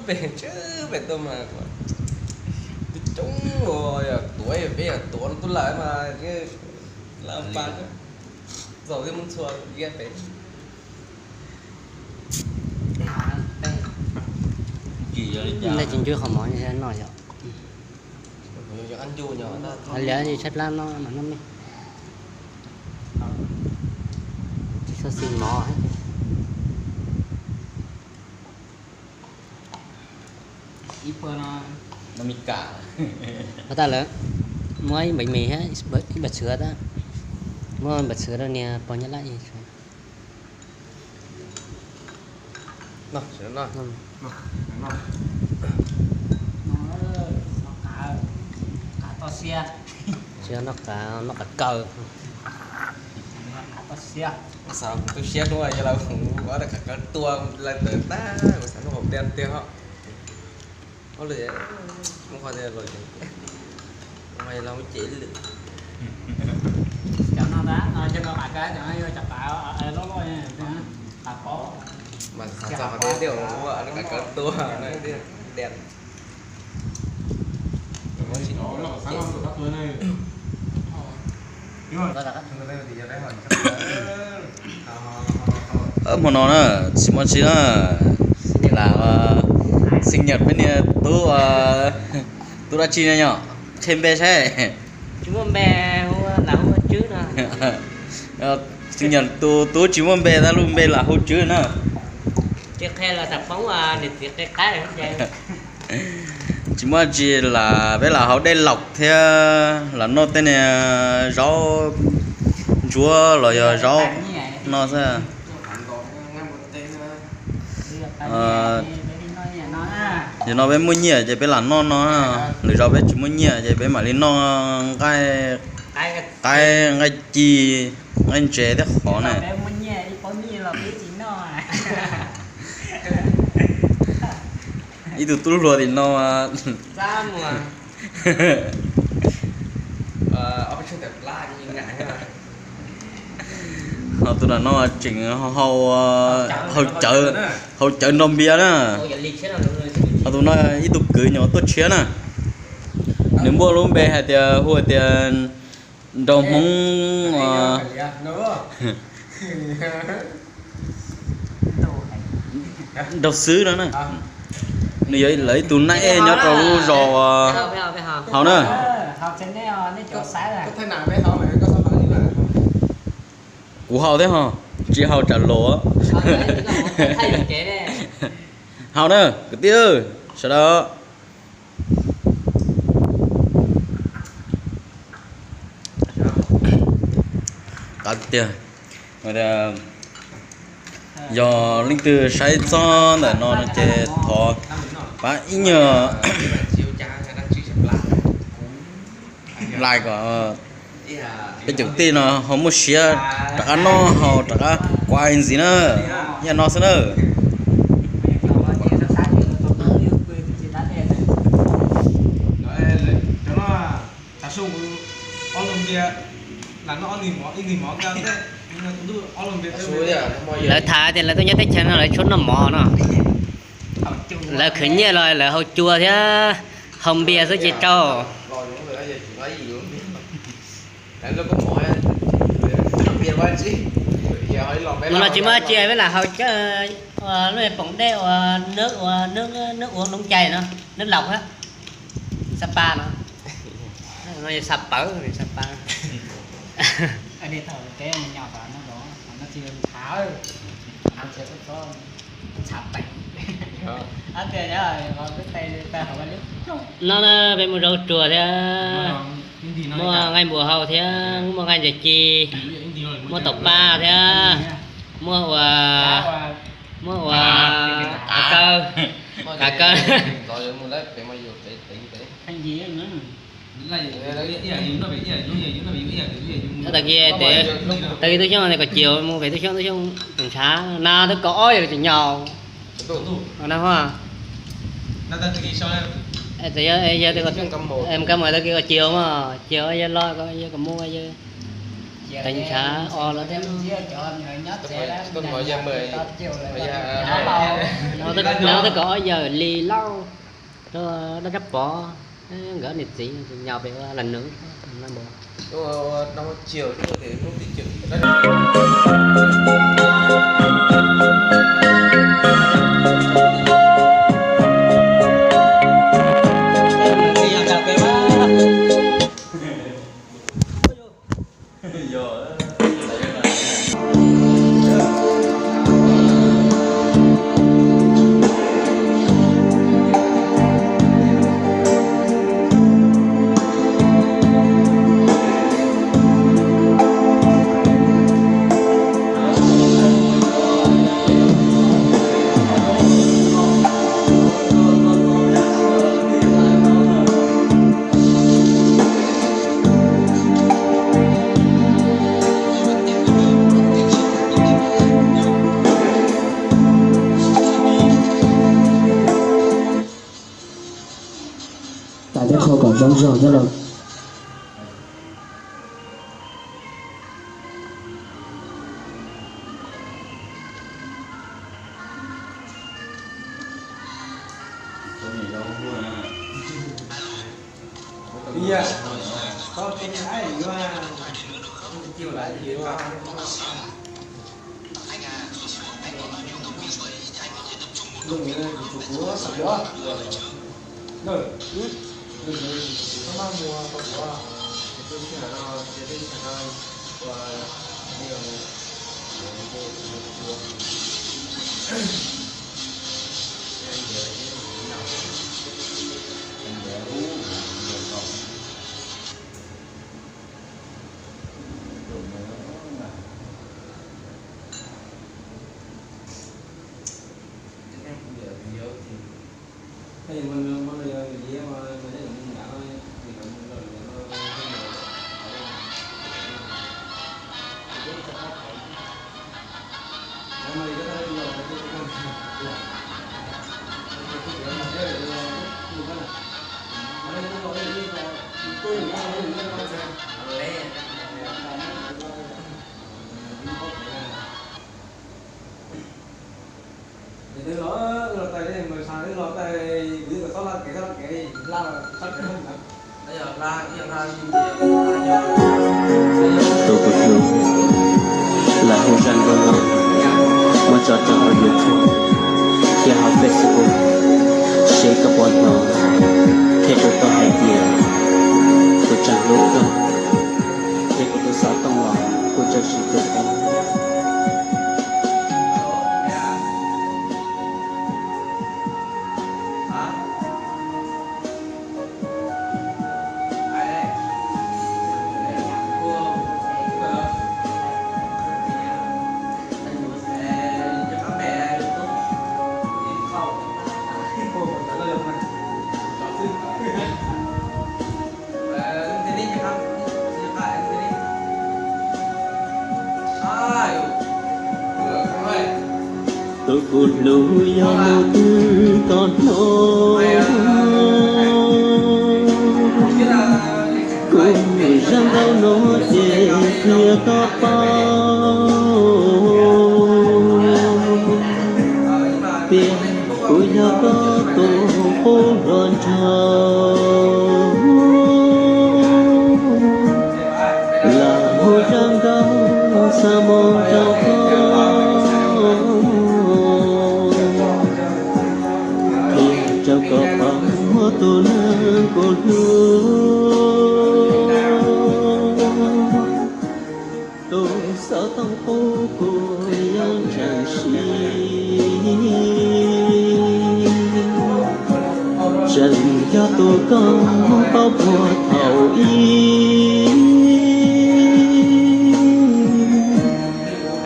Pem tswb pem tuaj mas coob coob, yog tuav peb yog tuav tub lawm mas lawv pa zaum twb muab ntxhua liab pem. Ntawd tsis ncuj qhov mov noj yom. Liam tshaib plab no mas noj me. Tsis txhob xis mov. Ua tas lawm, muab ib npaim mis thiab ib npaim txhuv, muab npaim txhuv rau niag pog Nyab Laj. Tsis noj qav, noj qav kaw. Xav tu siab hnub yog lawv hu ua qav kaw tua lawv tawm tag, kuv xav noj hauv tiag tiag hos. Ob lwm, muab qhov tiag los, los cev lwm. Mas xav txog qhov tiag tiag ua qav kaw tua tiag. Hmo no na, tsis muaj tsi na, lam xeem nyam peb niag tub, tub dab tsi no yom, qhia npe saib. Tsis muaj npe, lam hu ua Tswb no. Xeem nyam tus tub tsis muaj npe tab lub npe lam hu Tswb na. Tsis qhia los xam poob, niam txiv qhia qab. Tsis muaj tsi, lam peb lam haus dej laus thiab lam noj tej niag zaub ntsuab los yog zaub no xwb. Yog no peb muaj nyiaj ces peb lam noj no, lwm zaus peb tsis muaj nyiaj ces peb mam li noj nqaij, nqaij ci, nqaij ntses thiab qhov na. Ib tug tub hluas tim no. Ho tus no tseem haus cawv nrog npias na. Ho tus no ib tug kwv nyuam tuaj tshiab na. Nws muaj lub npe hais tias, hu hais tias nraug Hmoob nraug xwb no na. Nws yog lawv ib tug nab ej nyob rau lub zos haus na. Kuv haus thiab ho, tsis haus tsam luas. Haus na kwv tij, sawv daws. Qab tiag. Yog leej twg saib txog ntawm no no ces thov pab ib nyuag like kom peb cov kwv tij no ho muaj siab rov qab noj haus rov qab kuv ntxiv na. Yog no xwb na. Lawv tham tias lawv tuaj nyob teb chaws no lawv tshuav noj mov no. Lawv khwv nyiaj los lawv haus cua thiab haus npias xwb ces rau. Mus no tsis muaj dab tsi, peb lam haus cawv, lub poom dej uas, nước uống nóng chai no, nước lọc á, Sapa no. Sapa, Sapa. No na, peb muaj zaub tsuas thiab, muaj nqaij npua hau thiab, muaj nqaij ntses ci, muaj taum paj thiab, muaj ua, muaj ua, qav kaw, qav kaw. Tag kis, tag kis Tub Xyooj kom Cias mus pem Tub Xyooj, Tub Xyooj tus ntshav na, twb kaum ob yog tseem nyaum na ho. Yog tag kis kom Cias mas, Cias yog los, yog kom mus, yog Qee ntshav o los thiab. Nws twb kom ob yawg Lis Lauj, rau Dab Tsab Pov, nkawd niam txiv nyaum pem ua las nws no. Tas thiab qhau kom zoo zog thiab los. Tus kuv hlub, lawv hu zaj nkauj no muab tso rau hauv YouTube thiab hauv Facebook, seb koj puas hnov. Thiab kuv tau hais tias kuv tseem hlub koj, thiab kuv tus xov tooj los kuv tseem siv tus. Tus kuv hlub, yog hnub twg koj hnov kuv zaj nkauj no ces qhia koj paub tias kuv yog koj tus qub hluas nraug. Lawv hu zaj nkauj xa moo rau koj, qhia rau koj paub tus neeg kuv hlub. Tus xov tooj qub kuv yeej tseem siv, tseem yog tus koj paub puag thaum ub.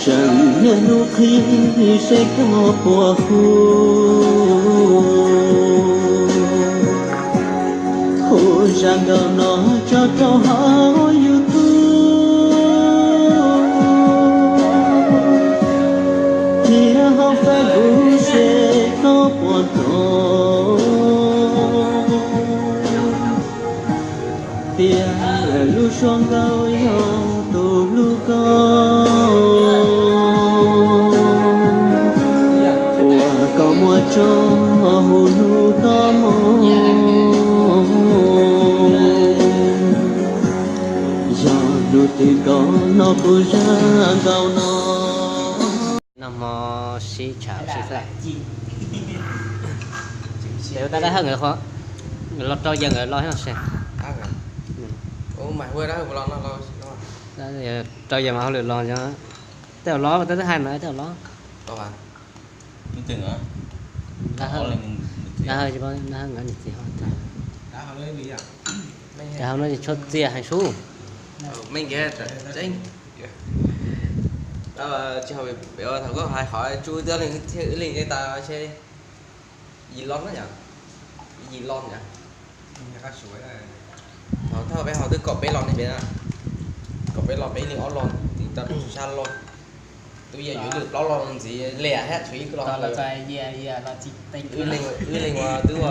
Tseem niaj hnub qhib seb koj puas hu. Hu zaj nkauj no tso rau hauv YouTube thiab hauv Facebook seb koj puas hnov tias lub suab nkauj yog tus hlub Koj no kuv zaj nkauj no. Noj hmo sib tshav sib xav. Tab dab hawj nkawd qhov los rau yawg nkawd los no se. Rau yawg mas hauj lwm los. Tej zaum los, tej zaum los, tej twb hais mas tej zaum los. Dab hawj, dab hawj nkawd niam txiv ho. Ces hauv no tshuav txias heev sub. Tsis, thaum koj hais qhov tsuj tib leeg thiab wb leeg ces tas ntshe yim lo na yom, yim lo yom. Thaum peb ho twb kaum peb lo ne peb, kaum peb lo peb ib leeg ob lo, tib tau sab lo. Twb yog yuav lwm plaub lo ntxiv liam thiab tshuav ib lo. Wb leeg ua twb ua,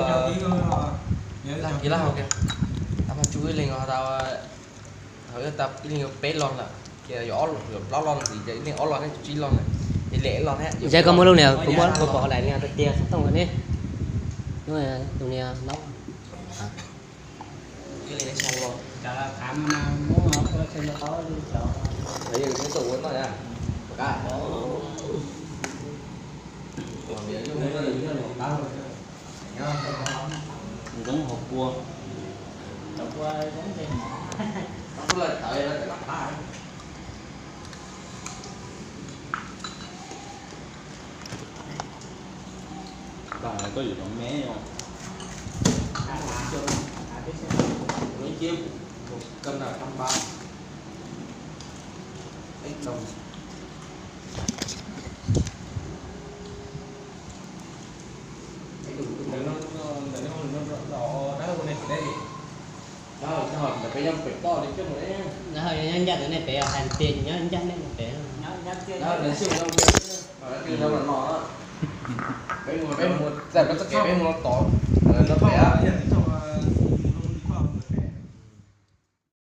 tag kis lab hau kiag, tsuj wb leeg tau, thaum wb tau ib leeg peb lo lawm ces yuav ob, yuav plaub lo ntxiv ces ib leeg ob lo thiab tsib lo na, ces liam ib lo thiab. Ces koj muaj lub niag kuv muab kuv pom lawm niag tiag xov tooj ne. Tus niag no. Ntxoov hauv kua. Koj yuav me os. Ib kiab một cân là trăm ba. Ib đồng. Ntawm no, ntawm no, ntawm no, ntawm no, ntawm no, ntawm peb nyob pem toj li coj mus. Nyob ncaj ntawm nej pem, hais tias nyob ncaj nej pem. Peb mus, peb mus txog peb mus tod, no pem.